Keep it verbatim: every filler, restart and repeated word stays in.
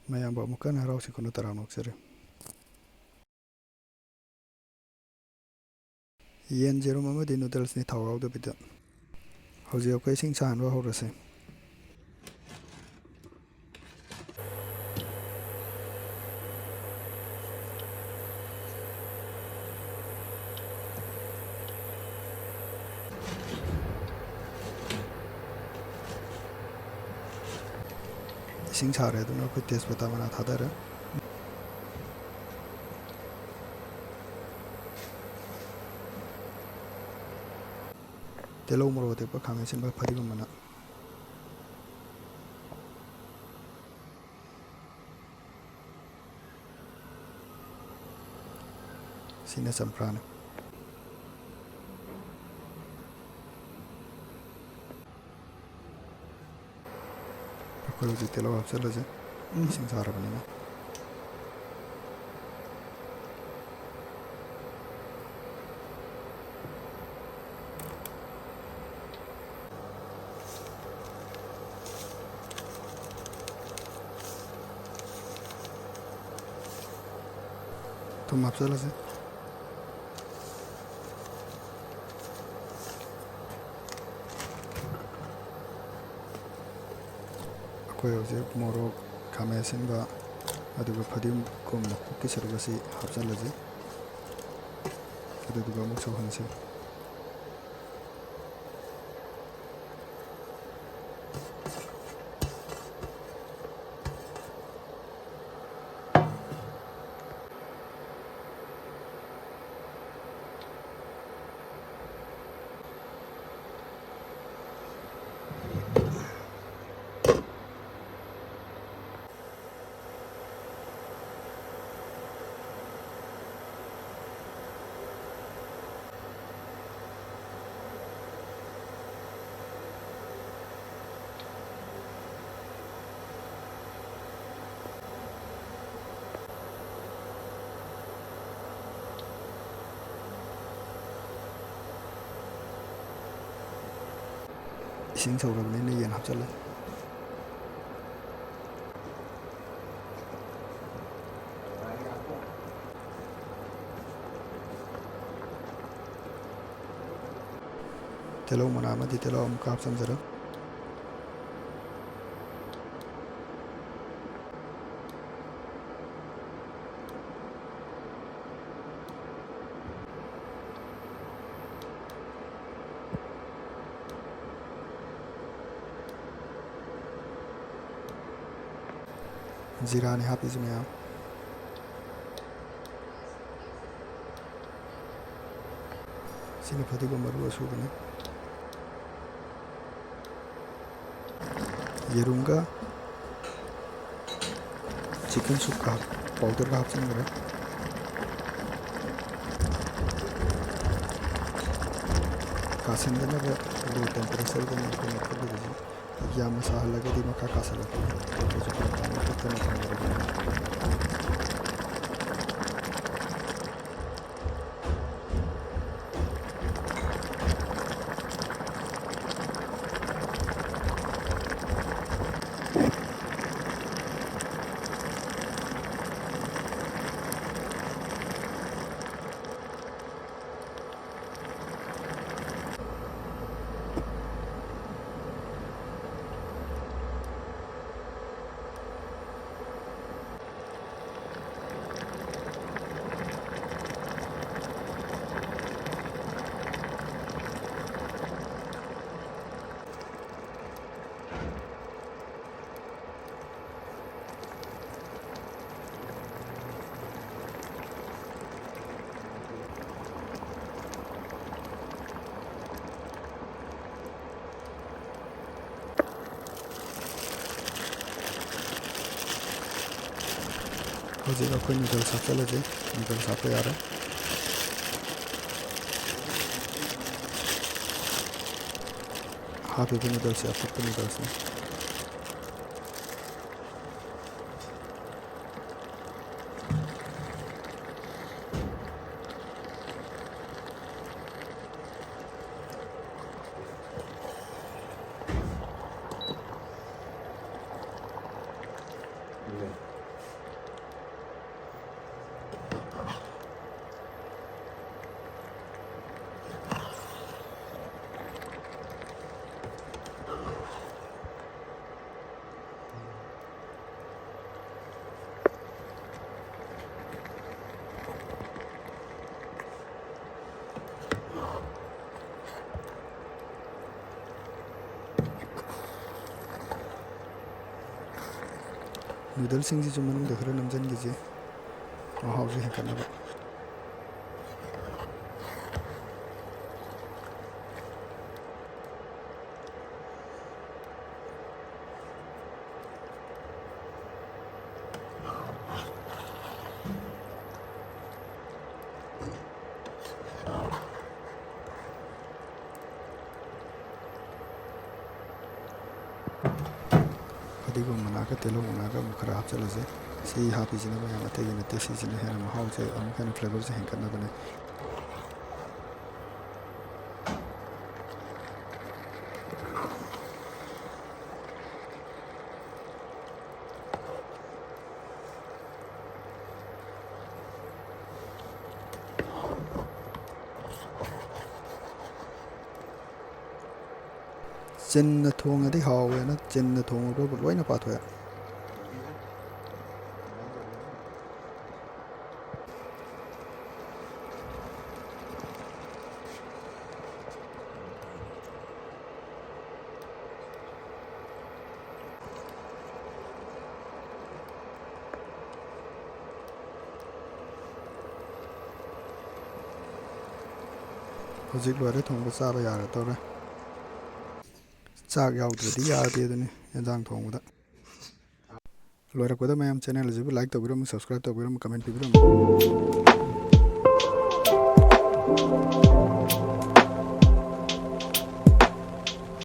ꯃꯌꯥꯝꯕꯨ ꯑꯃꯨꯛꯀ ꯍꯟꯅ ꯍꯔꯥꯎ ꯁꯤꯡꯀꯣꯟꯅ ꯇꯔꯥꯝꯅ ꯑꯣꯛꯆꯔꯤ꯫ ꯌꯦꯟ, ꯌꯦꯔꯨꯝ ꯑꯃꯗꯤ noodles ꯅꯤ, ꯊꯥꯎ ꯌꯥꯎꯗꯕꯤꯗ꯫ ꯍꯧꯖꯤꯛ ꯑꯩꯈꯣꯏ ꯏꯁꯤꯡ ꯁꯥꯍꯟꯕ ꯍꯧꯔꯁꯦ꯫ ꯏꯁꯤꯡ ꯁꯥꯔꯦ, ꯑꯗꯨꯅ ꯑꯩꯈꯣꯏ ꯇꯦꯖꯄꯇꯥ ꯃꯅꯥ ꯊꯥꯗꯔꯦ꯫ ꯇꯤꯜꯍꯧ, ꯃꯣꯔꯣꯛ ꯑꯇꯦꯛꯄ, ꯈꯥꯃꯦꯟ ꯑꯁꯤꯟꯕ, ꯐꯗꯤꯒꯣꯝ ꯃꯅꯥ꯫ ꯁꯤꯅ ꯆꯝꯄ꯭ꯔꯥꯅꯤ꯫ ꯑꯩꯈꯣꯏ ꯍꯧꯖꯤꯛ ꯇꯤꯜꯍꯧ ꯍꯥꯞꯆꯤꯜꯂꯁꯦ, ꯏꯁꯤꯡ ꯁꯥꯔꯕꯅꯤꯅ꯫ ꯊꯨꯝ ꯍꯥꯞꯆꯤꯜꯂꯁꯦ꯫ ꯑꯩꯈꯣꯏ ꯍꯧꯖꯤꯛ ꯃꯣꯔꯣꯛ, ꯈꯥꯃꯦꯟ ꯑꯁꯤꯟꯕ, ꯑꯗꯨꯒ ꯐꯗꯤꯒꯣꯝ ꯃꯀꯨꯞꯀꯤ ꯁꯔꯨꯛ ꯑꯁꯤ ꯍꯥꯞꯆꯤꯜꯂꯁꯤ꯫ ꯑꯗꯨꯗꯨꯒ ꯑꯃꯨꯛ ꯁꯧꯍꯟꯁꯤ꯫ ꯏꯁꯤꯡ ꯁꯧꯔꯕꯅꯤꯅ ꯌꯦꯟ ꯍꯥꯞꯆꯤꯜꯂꯦ꯫ ꯇꯤꯜꯍꯧ ꯃꯅꯥ ꯑꯃꯗꯤ ꯇꯤꯜꯍꯧ ꯑꯃꯨꯛꯀ ꯍꯥꯞꯆꯤꯟꯖꯔꯦ꯫ ꯖꯤꯔꯥꯅꯤ ꯍꯥꯞꯄꯤꯁꯤ ꯃꯌꯥꯝ꯫ ꯁꯤꯅ ꯐꯗꯤꯒꯣꯝ ꯃꯔꯨ ꯑꯁꯨꯕꯅꯤ꯫ ꯌꯦꯔꯨꯝꯒ chicken soup ꯀ ꯍꯥꯞ-, powder ꯒ ꯍꯥꯞꯆꯤꯟꯈ꯭ꯔꯦ꯫ ꯀꯥꯁꯟꯗꯅꯕ low temperature ꯗꯅꯤ ꯑꯩꯈꯣꯏꯅ ꯐꯨꯠꯂꯤꯕꯁꯤ꯫ ꯌꯥꯝꯅ ꯁꯥꯍꯜꯂꯒꯗꯤ ꯃꯈꯥ ꯀꯥꯁꯜꯂꯛꯀꯅꯤ꯫ ꯐꯨꯠꯄꯁꯨ ꯐꯔꯛ ꯇꯥꯅꯤ, ꯐꯨꯠꯇꯅ ꯊꯝꯒꯗꯕꯅꯤ꯫ ꯍꯧꯖꯤꯛ ꯑꯩꯈꯣꯏ noodles ꯍꯥꯞꯆꯤꯜꯂꯁꯦ꯫ Noodles ꯍꯥꯞꯄ ꯌꯥꯔꯦ꯫ ꯍꯥꯞꯄꯤꯕ noodles ꯁꯦ ꯑꯐꯨꯠꯄ noodles ꯅꯤ꯫ ꯅꯨꯗꯜꯁꯤꯡꯁꯤꯁꯨ ꯃꯅꯨꯡꯗ ꯈꯔ ꯅꯝꯁꯤꯟꯈꯤꯁꯦ, ꯃꯍꯥꯎꯁꯦ ꯍꯦꯟꯒꯠꯅꯕ꯫ ꯐꯗꯤꯒꯣꯝ ꯃꯅꯥꯒ ꯇꯤꯜꯍꯧ ꯃꯅꯥꯒ ꯑꯃꯨꯛ ꯈꯔ ꯍꯥꯞꯆꯤꯜꯂꯁꯦ꯫ ꯁꯤ ꯍꯥꯞꯄꯤꯁꯤꯅ ꯃꯌꯥꯝ ꯑꯇꯩꯒꯤ ꯅꯠꯇꯦ, ꯁꯤꯁꯤꯅ ꯍꯦꯟꯅ ꯃꯍꯥꯎꯁꯦ ꯑꯃꯨꯛꯀ ꯍꯦꯟꯅ ꯐ꯭ꯂꯦꯕꯔꯁꯦ ꯍꯦꯟꯒꯠꯅꯕꯅꯦ꯫ ꯆꯤꯟꯅ ꯊꯣꯡꯉꯗꯤ ꯍꯥꯎꯋꯦꯅ ꯆꯤꯟꯅ ꯊꯣꯡꯉꯒꯕꯨ ꯂꯣꯏꯅ ꯄꯥꯊꯣꯛꯑꯦ꯫ ꯍꯧꯖꯤꯛ ꯂꯣꯏꯔꯦ, ꯊꯣꯡꯕ ꯆꯥꯕ ꯌꯥꯔꯗꯧꯔꯦ꯫ ꯆꯥꯛ ꯌꯥꯎꯗ꯭ꯔꯗꯤ ꯌꯥꯗꯦ ꯑꯗꯨꯅꯤ ꯑꯦꯟꯖꯥꯡ ꯊꯣꯡꯕꯗ꯫ ꯂꯣꯏꯔꯛꯄꯗ ꯃꯌꯥꯝ ꯆꯦꯅꯦꯜ ꯑꯁꯤꯕꯨ ꯂꯥꯏꯛ ꯇꯧꯕꯤꯔꯝꯃꯨ, ꯁꯕꯁꯀ꯭ꯔꯥꯏꯕ ꯇꯧꯕꯤꯔꯝꯃꯨ, ꯀꯃꯦꯟ ꯄꯤꯕꯤꯔꯝꯃꯨ꯫